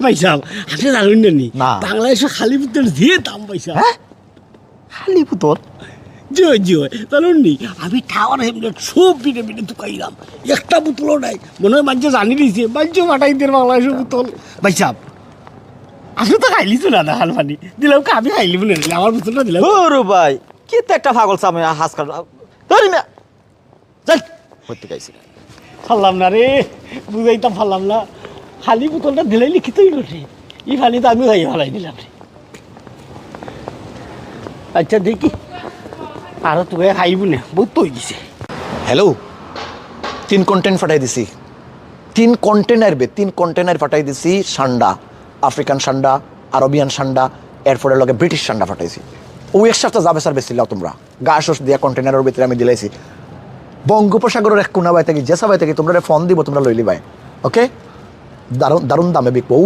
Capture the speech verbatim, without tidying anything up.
ভাইসাব, আপনে জানইন না নি? না। বাংলাদেশো খালি বোতলর যে দাম, ভাইসাব। হ্যাঁ? খালি বোতল? জি অয়, জি অয়। জানইন নি? আমি টাওয়ার হ্যামলেট সব বিনে বিনে তুকাইলাম। একটা বোতলও নাই। মনে অয় মানষে জানিলিছে, মানষে ফাটাই দের বাংলাদেশো বোতল। ভাইসাব, আপনে তো খাইলিছইন না, না, হালপানি। দিলাম কা আমি খাইলিমু নে, আমার বোতলটা দিলাম। ওরে ভাই, কিতা একটা পাগল সামে হাস কার। ধরি না। চল, করতে গাইছি না। পারলাম না রে, বুঝাইতাম পারলাম না। খালি বোতলটা দিলাইলে কিতা অইলো রে? ই পানি তো আমি খাইয়া ফালাই দিলাম রে। আচ্ছা, দেখি, আরো তো খাইবো না, বউত তো অই গেছে। হ্যালো, তিন কন্টেইনার ফাটাই দিছি। তিন কন্টেইনার বে, তিন কন্টেইনার ফাটাই দিছি। সান্ডা, আফ্রিকান সান্ডা, আরবিয়ান সান্ডা, এরপরে লগে ব্রিটিশ সান্ডা ফাটাইছি। অউ এক সপ্তাহ যাবে স্যার, বেশি লাও তোমরা। গা শোষ দিয়া কন্টেইনারর ভিতরে আমি দিলাইছি। বঙ্গোপসাগরর এক কোনা বায় থাকি, যেসা বায় থাকি, তোমরারে ফোন দিবো, তোমরা লইলিবায়। ওকে, দারুণ দারুণ দামে বিকবো।